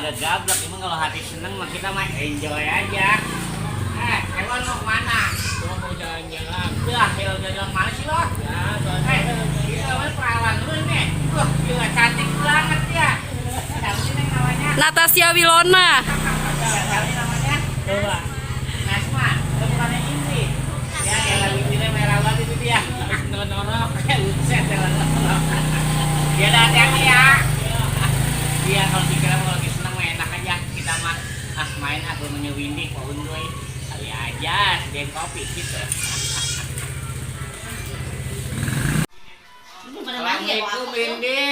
pada gablak. Emang kalau hati seneng mah kita mah enjoy aja. Hewan mau kemana? Gua mau jalan-jalan. Udah, jalan mana sih lo? Ya, soalnya Kita kan perawan dulu nih. Wah, gila cantik banget ya. Siapa sih Neng namanya? Natasha Wilona. Siapa sih namanya? coba. Nasma, bukannya Indri. Ya, yang lagi bibirnya merah banget itu dia. Norok. Buset, norok. Dia ada hati-hati ya. Iya, kalau pikiran kalau lagi seneng mah enak aja. Kita mah main aku namanya Windy, Pak Undoy. Kali aja, sediain kopi gitu. Assalamualaikum Windy.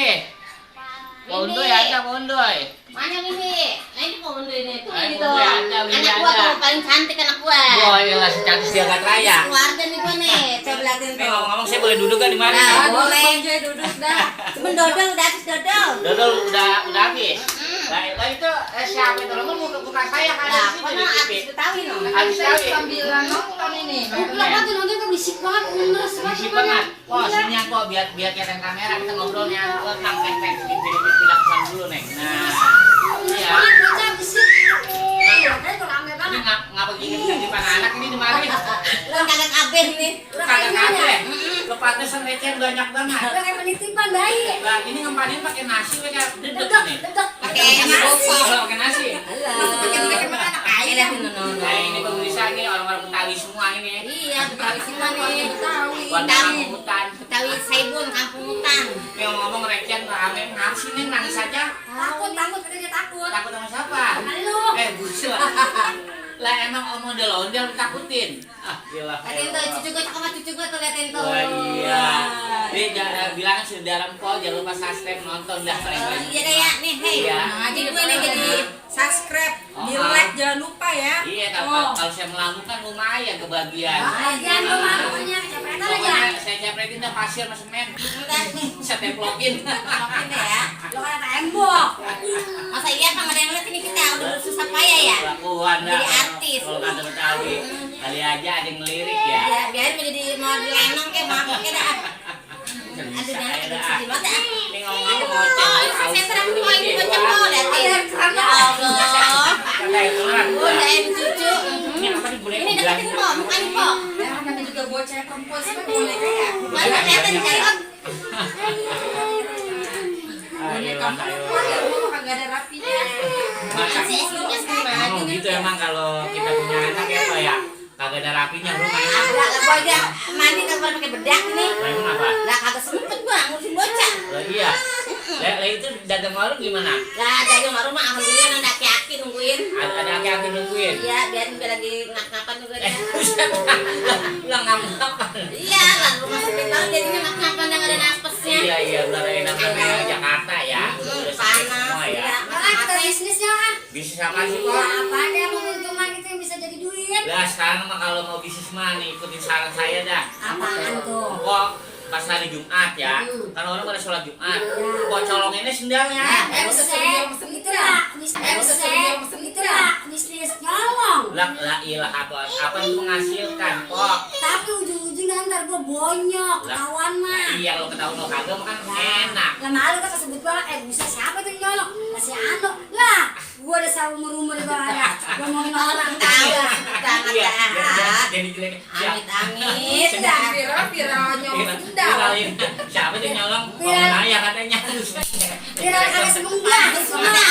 Pak Undoy ada, Pak Undoy. Mana Mimi? Nah ini Pak Undoy ini. Tuh Ay, gitu. Pak Undoy ada, Windy Anak gua ada. tuh paling cantik anak gua. Boy, lah secantik Jagat Raya. Keluarga nih gua nih. Coba liatin Nih tuh. ngomong-ngomong saya boleh duduk kan di mana? Nah, nih? boleh. Duduk dah. Cuman dodol udah habis dodol. Dodol udah habis. Lah itu siapa itu? Lo buka saya kan Nah, di pernah TV. habis Betawi no. Habis tahu. Sambilan nonton ini. Kenapa tuh nonton tuh berisik banget, bener Berisik banget. Oh, sini kok biar kelihatan kamera kita ngobrolnya tenang tek tidak dulu Neng. Nah, iya. Bocah berisik. Ini ngapa gini di depan anak ini di mari? Lu kagak kabeh ini. Kagak kabeh. Lo pantesan receh banyak banget. Kayak penitipan bayi. Lah ini ngempanin pakai nasi kayak dedek nih. Pakai nasi. Kalau pakai nasi. Pakai makan anak ayam. Nah, ini pemirsa nih orang-orang Betawi semua ini. Iya, Betawi semua nih. Betawi. Warga kampung hutan. Betawi Saibun, kampung hutan. Yang ngomong receh rame ngapa sih Neng nangis aja? Takut, katanya takut. Takut sama siapa? Halo. Buset. Lah emang om ondel-ondel takutin. Ah, gila. Liatin tuh, cucu gue cakep, cucu gue tuh liatin tuh. Wah, iya. Nih bilang saudara empok jangan lupa subscribe nonton dah keren-keren. Iya deh ya, nih, hei. Iya. Jadi gue nih jadi Subscribe, Oh, di like jangan lupa ya. Iya, kalau saya melakukan lumayan kebagian. bagian lu mampunya kecapetan aja. Pokoknya saya capretin dah pasir sama semen. Udah nih, Saya templokin. maafin deh ya. Lo kan tembok. Masa iya apa nggak ada yang lihat ini kita udah bersusah payah ya? Kelakuan dah. Jadi artis. Kalau kata Betawi, kali aja ada yang ngelirik ya. Ya, biarin mau jadi mau dilenong kayak maaf kayak dah. Aduh, Saya jangan dah. sedih banget ya. Ini ngomong-ngomong mau Oh, ini senter aku mau ini bocah mau liatin. Ya Allah. Kata itu kan. Bunda ibu cucu. Ini apa nih boleh Ini deketin kok, mukanya kok. Namanya juga bocah perempuan sih boneka ya. Mana kelihatan cari ot. Boneka perempuan ya, lu kagak ada rapinya. Masih istrinya sekarang. Ngomong gitu emang kalau kita punya anak ya apa ya kagak ada rapinya rumahnya. Lah, gua aja mandi kagak boleh pakai bedak nih. Lah emang apa? Lah kagak sempet gua ngurusin bocah. Lah iya. Lah itu dagang warung gimana? Lah jaga rumah alhamdulillah ada aki-aki nungguin. Ada aki-aki nungguin. Iya, biar dia lagi ngap-ngapan juga dia. Lah ngapa? Iya, lah rumah sempit banget jadinya ngap-ngapan yang ada naspesnya. Iya iya benar enak namanya Jakarta ya. Udah sepi semua Panas. ya. Iya, makanya kita bisnisnya kan. Bisnis apa sih kok? Apa ada menguntungkan itu yang bisa jadi duit? Lah sekarang mah kalau mau bisnis mah nih ikutin saran saya dah. Apaan tuh? Kok pas hari Jumat ya, kan orang pada sholat Jumat. Kok colonginnya sendalnya. Bisnis nyolong. Lah ilah apa yang menghasilkan kok. Tapi ujung-ujungnya ntar gue bonyok, ketahuan mah. Iya kalau ketahuan lo kagak mah kan enak. Lah malu kan sebut banget, bisa siapa tuh yang nyolong? Lah si Ano. Lah, gue udah sama umur-umur gue ada. Ngomongin orang tahu. Iya, Banget jadi jelek. Amit-amit. Viral nyolong sendal. Viralin. Siapa yang nyolong? Ngomong naya katanya. Viral agak semunggah, semua.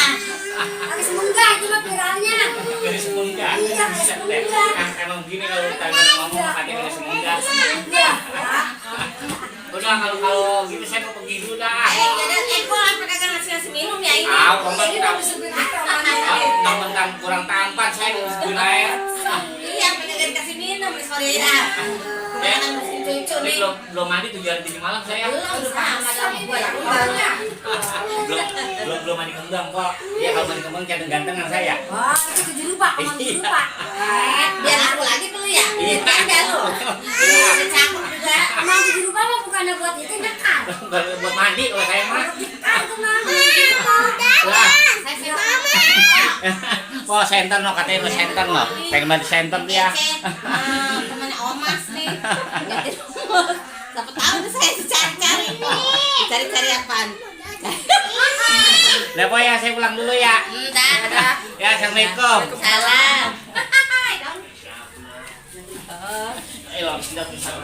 Agak semunggah cuma viralnya. Dari semunggah. Iya, dari semunggah. Emang gini kalau ditanya ngomong katanya dari semunggah. Iya. Udah kalau gitu saya mau pergi dulu dah. Yaudah, gue sampai kagak ngasih minum ya ini. Tahu, kompet. Ini udah disebut apa? Mentang-mentang kurang tampan saya ngomong air. Iya, sampai kagak dikasih minum nih sore ya. Kebanyakan mesin cucu Ini nih. belum mandi 7 hari 7 malam saya. Belum sama dong gue yang belum mandi kembang kok. Iya kalau mandi kembang ganteng-gantengan saya. wah, itu 7 rupa, emang 7 rupa. Biar aku lagi tuh ya. Iya. Tanda lu. Iya, cakep juga. Emang 7 rupa mah bukannya buat itu dekat. Buat mandi kalau saya mah. Dekat tuh mama. Mau Lah. Saya sih mama. Oh center no katanya lo center no. Pengen bantu center dia. Temannya Omas nih. Ganti nomor. Siapa tahu tuh saya cari-cari. Cari-cari apaan? Lepo ya, saya pulang dulu ya. Dah. Ya, assalamualaikum. Salam. Ayo, sudah bisa.